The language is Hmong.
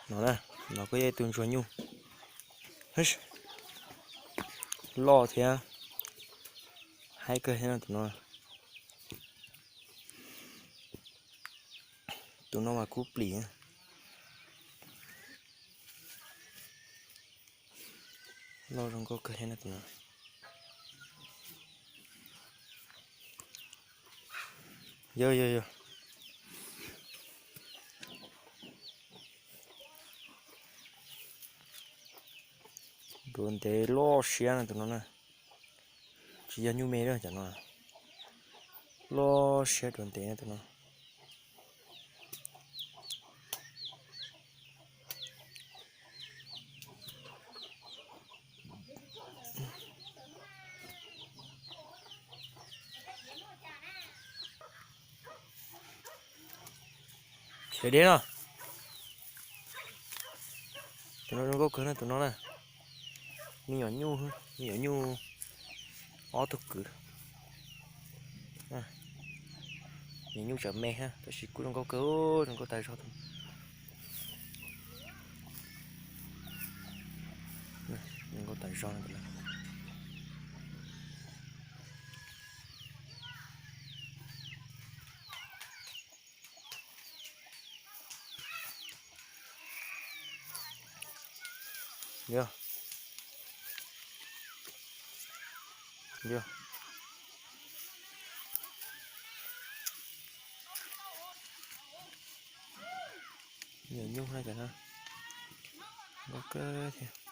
No na, no kuj yog ib tug ntsuag nyuj loj thiab haib kawg thiab no tus no. Tus no mas kub plis, loj zoo nkauj kawg thiab no tus no. Yog yog yog. Duav ntev loj siab no tus no na. Tsis yog nyuj me lawm cov no. Loj siab duav ntev no tus no. Khiav deb no. Tus no zoo nkauj kawg na tus no na. Me nyuam nyuj, me nyuam nyuj ob tug kwv. Me nyuj tseem me thiab tab sis kuj zoo nkauj kawg, zoo nkauj tas zog. Zoo nkauj tas zog. Yog. Yog. Nyuam nyuj na cov no. Nkauj kawg thiab.